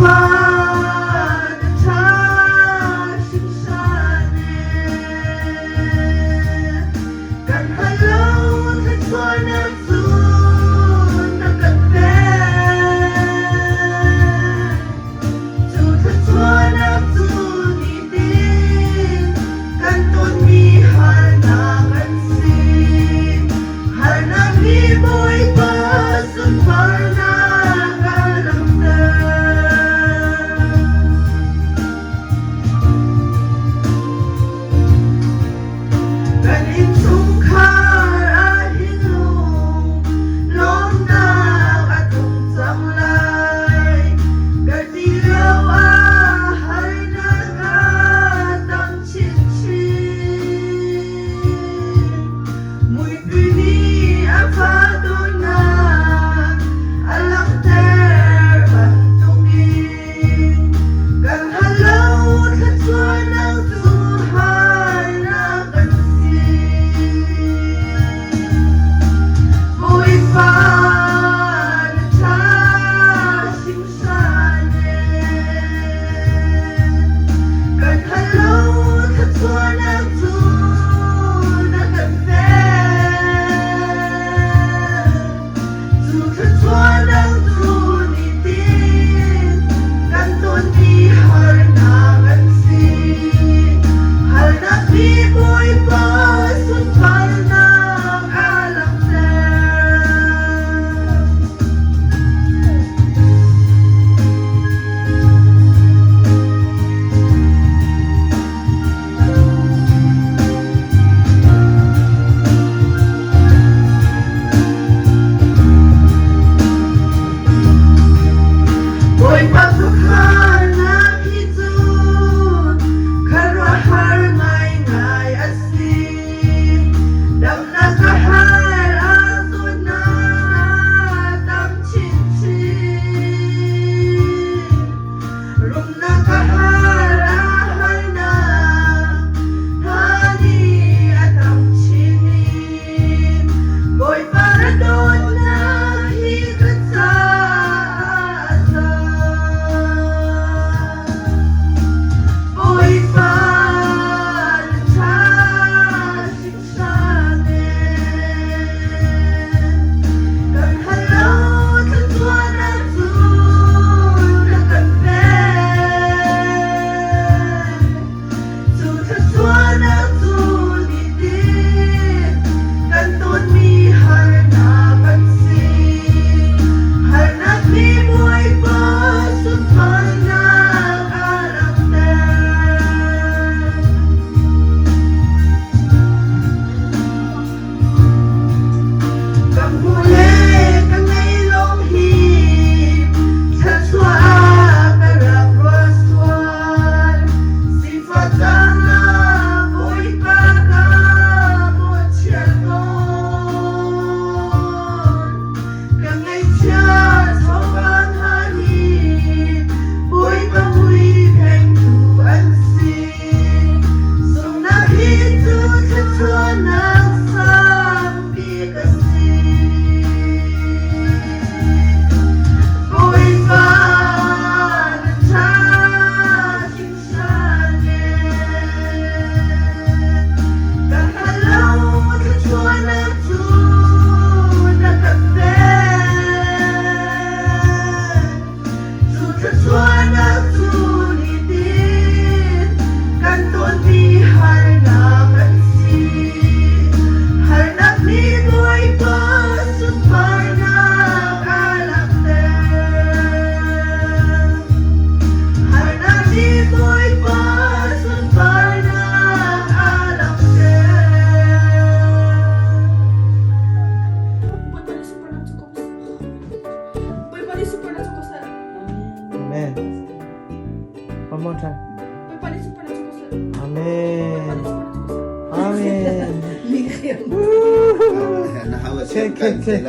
Bawipa na ṭha hringhran ee. Kan hal lo thluachuahnak cu na kan pek. Cu thluachuahnak cu nitin kan tonmi harnak an si. Harnak nih Bawipa sunparnak a langhter. Kan innchungkhar ah hin lawmnak a tlung cang lai. Kan ti lio ah harnak a tam chinchin. Muipi nih a fa dawtnak a langhter bantukin kan hal lo thluachuahnak cu harnak kan si. Bawipa na ṭha hringhran ee. Kan hal lo thluachuahnak cu na kan pek. Cu thluachuahnak cu nitin kan tonmi harnak an si. Harnak nih Bawipa sunparnak a langhter. Bawipa khuakhannak hi cu khuaruahhar ngaingai a si. Damnak a har ah zawtnak a tam chinchin. Rumnak a har a harnak hna nih a tam chin in Bawipa na dawtnak hi ka caah a za. Bawipa na ṭha hringhran ee. Kan hal lo thluachuahnak cu na kan pek. Cu thluachuahnak cu nitin kan tonmi harnak an si. Harnak nih Bawipa sunparnak a langhter. Ka hmuh le ka ngei lawng hi thluachuah ah ka rak ruah sual. Sifah caan ah Bawipa ka mawhchiat tawn. Ka ngaihchia chawva hna hi Bawipa mui phengtu an si. Sunghnak hi cu thluachuahnak sangbik a si. Bawipa na ṭha hringhran ee. Ka hal lo thluachuahnak cu na ka pek. Cu thluachuahnak cu nitin kan tonmi harnak an si. Harnak nih Bawipa sunparnak a langhter. Harnak nih Bawipa sunparnak a langhter. Bawipa nih sunparnak cu ko seh. Amen. One more time. Amen. Amen. Na hawa Ken, ken, ken.